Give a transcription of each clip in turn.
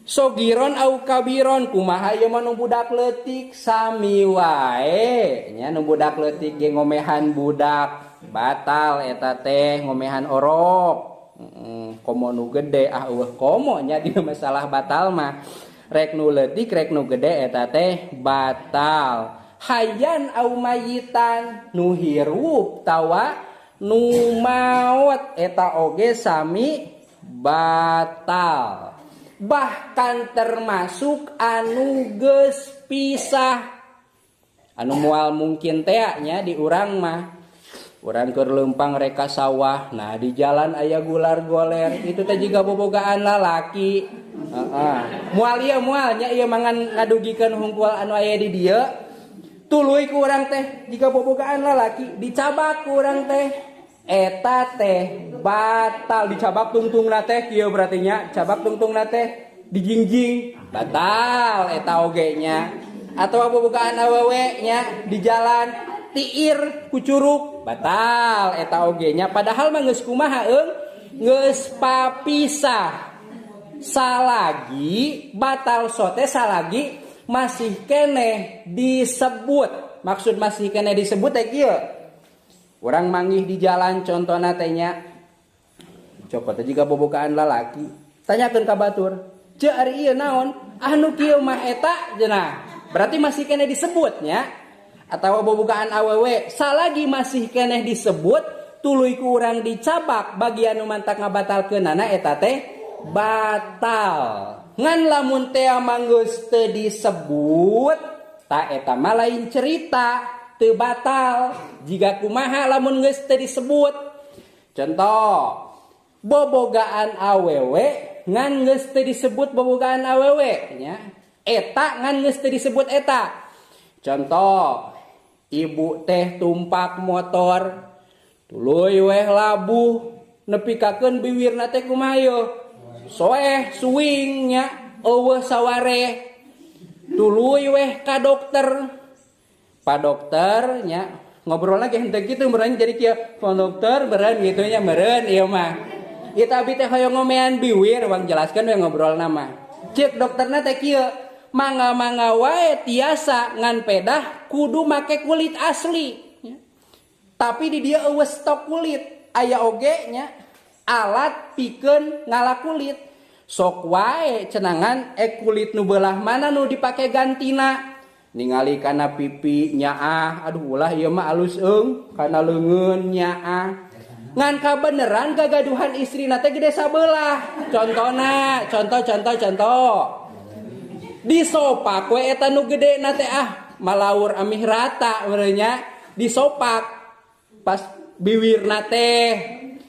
Sogiron au kabiron, kumaha ieu mah nu budak leutik? Sami wae nya, nu budak leutik ge ngomehan budak batal eta teh, ngomehan orok. Komo nu gede, ah, eueuh komo nya dina masalah batal mah, rek nu leutik rek nu gede eta teh batal. Hayyan au mayitan, nu hirup tawa nu maot eta oge sami batal, bahkan termasuk anu geus pisah, anu moal mungkin teh nya di urang mah. Urang keur leumpang rek ka sawah, nah, di jalan aya gular goler, itu teh jiga bobogaan lalaki. Heeh, moal ieu, moal nya, ieu mangan ngadugikeun hungkul anu aya di dieu. Tuluy ku urang teh jiga bobogaan lalaki, dicabak ku urang teh, eta teh batal. Dicabak tungtungna teh kieu, berarti nya cabak tungtungna teh dijingjing, batal eta oge nya. Atau bobogaan awewe nya, di jalan tiir ku curug, batal eta oge nya, padahal mah geus kumaha eung, geus papisah. Salagi batal sote salagi masih keneh disebut. Maksud masih keneh disebut teh kieu: urang manggih di jalan contohna teh nya, cokot teh jiga bobogaan lalaki, tanyakeun ka batur, "Ceu, ari ieu naon?" "Ah, nu kieu mah eta," cenah. Berarti masih keneh disebutnya. Atau bobogaan awewe, salagi masih keneh disebut tuluy ku urang dicabak bagian nu mantak ngabatalkeunana, eta teh batal. Ngan lamun teh manggeus teu disebut, ta eta mah lain cerita, teu batal. Jiga kumaha lamun geus teu disebut? Contoh, bobogaan awewe ngan geus teu disebut bobogaan awewe nya, eta ngan geus teu disebut eta. Contoh, ibu teh tumpak motor, tuluy weh labuh, nepikakeun biwirna teh kumaha yeuh, soeh suing nya, eueuh saware. Tuluy weh ka dokter. Pak Dokter nya, ngobrol lagi henteu kitu meureun, jadi kieu, "Pak Dokter," meureun gitu nya, meureun ieu mah. Ieu abi teh hoyong ngomean biwir, wang jelaskeun we ngobrol nama. Cek dokterna teh kieu, "Mangga-mangga wae tiasa, ngan pedah kudu make kulit asli." Tapi di dieu eueuh stok kulit, aya oge nya alat pikeun ngala kulit. "Sok wae," cenangan, "kulit nu belah mana nu dipake gantina?" Ningali kana pipi, nyaah, "Aduh, ulah, ieu mah alus eung kana leungeun," nyaah. Ngan kabeneran gagaduhan istrina teh gede sabelah. Contona, contoh, contoh, contoh. Disopak we eta nu gede na teh, ah, malaur amih rata meureun nya, disopak pas biwirna teh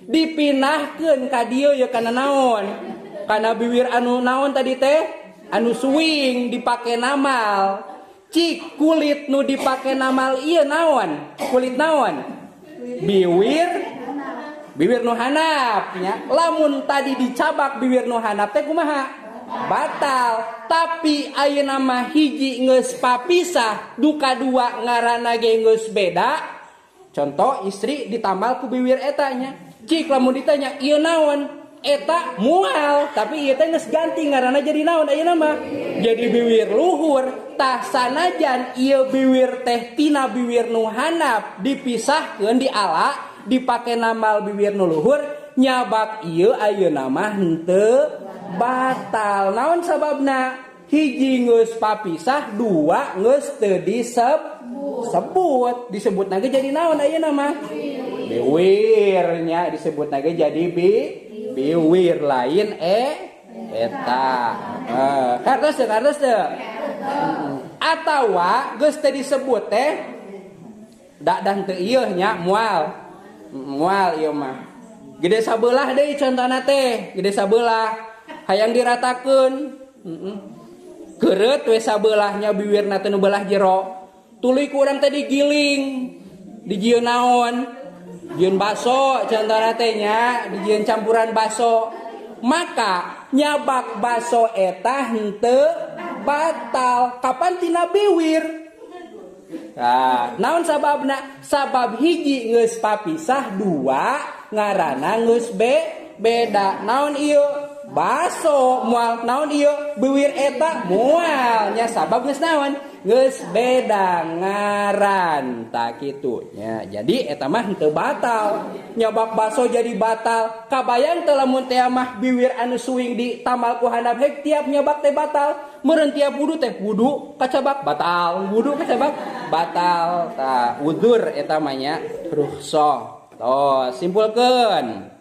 dipindahkeun ka dieu ya, kana naon? Kana biwir anu naon tadi teh? Anu suwing, dipake namal. Cik, kulit nu dipake namal ieu naon? Kulit naon? Biwir, biwir nu handap nya. Lamun tadi dicabak biwir nu handap teh kumaha? Batal. Tapi ayeuna mah hiji geus papisah, duka dua ngaranna ge geus beda. Contoh, istri ditambal ku biwir eta nya. Cik, lamun ditanya, "Ieu naon?" "Eta," mual, tapi ieu teh geus ganti ngaranna jadi naon ayeuna mah? Jadi biwir luhur. Tah, sanajan ieu biwir teh tina biwir nu handap dipisahkeun, diala, dipake namal biwir nu luhur, nyabak ieu ayeuna mah henteu batal. Naon sababna? Hiji geus papisah, dua geus teu disebut. Disebut ge jadi naon ayeuna mah? Biwir nya, disebut ge jadi biwir lain eta. Kartos teu, kartos teu? Atawa geus teu disebut teh da dan teu ieu nya, moal moal ieu mah. Gede sabelah deui contona teh, gede sabelah hayang diratakeun. Keureut we sabelahnya biwirna teh nu belah jero. Tuluy ku urang teh digiling. Dijieun naon? Jieun baso contona teh nya, dijieun campuran baso. Maka nyabak baso eta henteu batal. Kapan tina biwir? Nah, naon sababna? Sabab hiji geus papisah, dua ngaranna geus beda. Naon ieu? Baso moal naon ieu beuwir eta moal nya sabab geus naon geus beda ngaran tak kitu nya. Jadi eta mah henteu batal. Nyabak baso jadi batal. Kabayang teu lamun teh mah biwir anu suing di tamal ku handap hek tiap nyabak teh batal. Meureun tiap wudu teh wudu kacabak batal, wudu kacabak batal. Tah udzur eta mah nya rukhsah. Toh simpulkeun.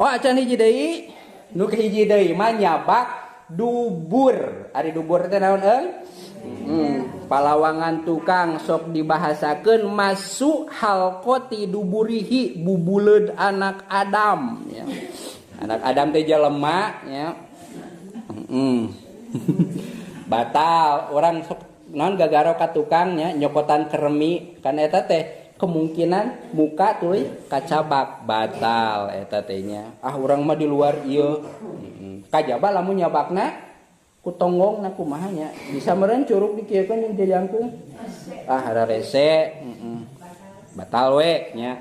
Oh acan hiji deui, nu kahiji deui mah nyabak dubur. Ari dubur teh naon eung? Palawangan tukang sok dibahasakeun masuk halqati duburihi bubuleud anak Adam ya. Anak Adam teh jelema ya. Batal orang sok naon gagaro ka tukang nya nyokotan keremi kan eta teh kemungkinan muka tuluy kacabak batal eta teh nya. Ah urang mah di luar ieu. Kajaba lamun nyabakna ku tonggongna kumaha nya bisa meureun curug dikieukeun jeung jajangkung. Ah rarese. Batal we nya.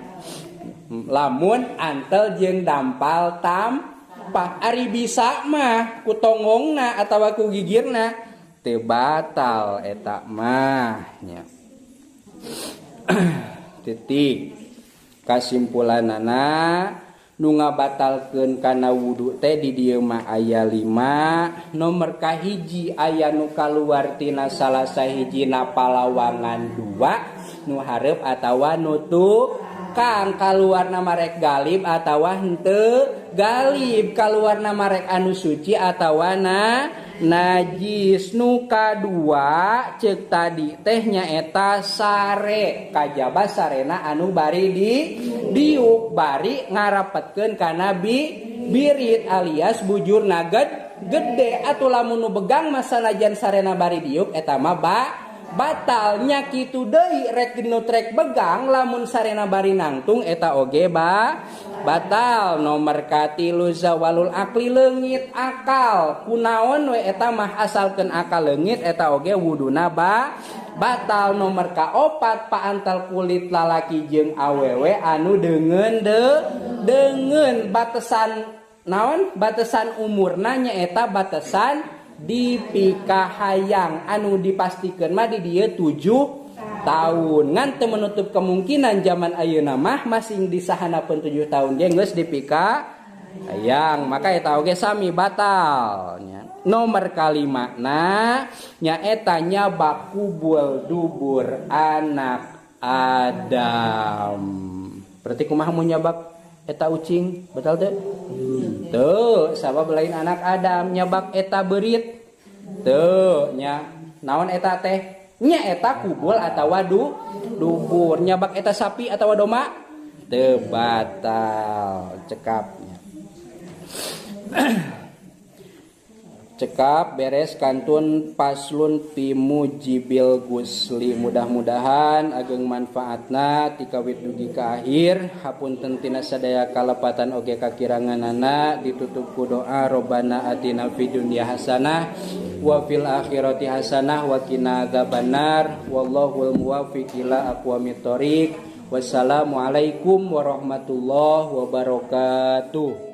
Lamun antel jeung dampal tampah ari bisa mah ku tonggongna atawa ku gigirna teu batal eta mah nya. Titik kasimpulanana nu ngabatalkeun kana wudu teh di dieu mah aya 5. Nomor kahiji aya nu kaluar tina salah sahijina palawangan 2 nu hareup atawa nu tukang kaluarna marek galib atawa henteu galib kaluarna marek anu suci atawa na najis. Nu kadua ceuk tadi teh nyaeta sare kajaba sarena anu bari di diuk bari ngarapetkeun kana birit alias bujur naged gede atuh lamun nu begang mah sanajan sarena bari diuk eta mah batal nya kitu deui rek nu trek begang lamun sarena bari nangtung eta oge batal. Nomor katilu zawalul akli leungit akal kunaon we eta mah asalkeun akal leungit eta oge wuduna batal. Nomor kaopat paantal kulit lalaki jeung awewe anu deungeun deungeun batesan naon batesan umurna nyaeta batesan dipikahayang anu dipastikeun mah di dieu 7 tahun ngan teu menutup kemungkinan zaman ayeuna mah masing disahanapeun 7 tahun ge geus dipikahayang maka eta oge sami batal nya. Nomor kalimana nyaeta nyabak kubul dubur anak Adam. Berarti kumaha mun nyabak eta ucing batal teu? Teu, sabab lain anak Adam nyabak eta beurit. Teu nya. Naon eta teh? Nya eta kubul atawa dubur. Nyabak eta sapi atawa domba? Teu batal. Cekapnya. Cekap beres kantun paslon pimujibil gusli. Mudah-mudahan ageng manfaatna tikawit dugi ka akhir. Hapunten tina sadaya kalepatan oge kakiranganana ditutup ku doa Robbana atina fid dunya hasanah wa fil akhirati hasanah wa qina adzabannar wallahul muwaffiq ila aqwamit thoriq. Wassalamualaikum warahmatullahi wabarakatuh.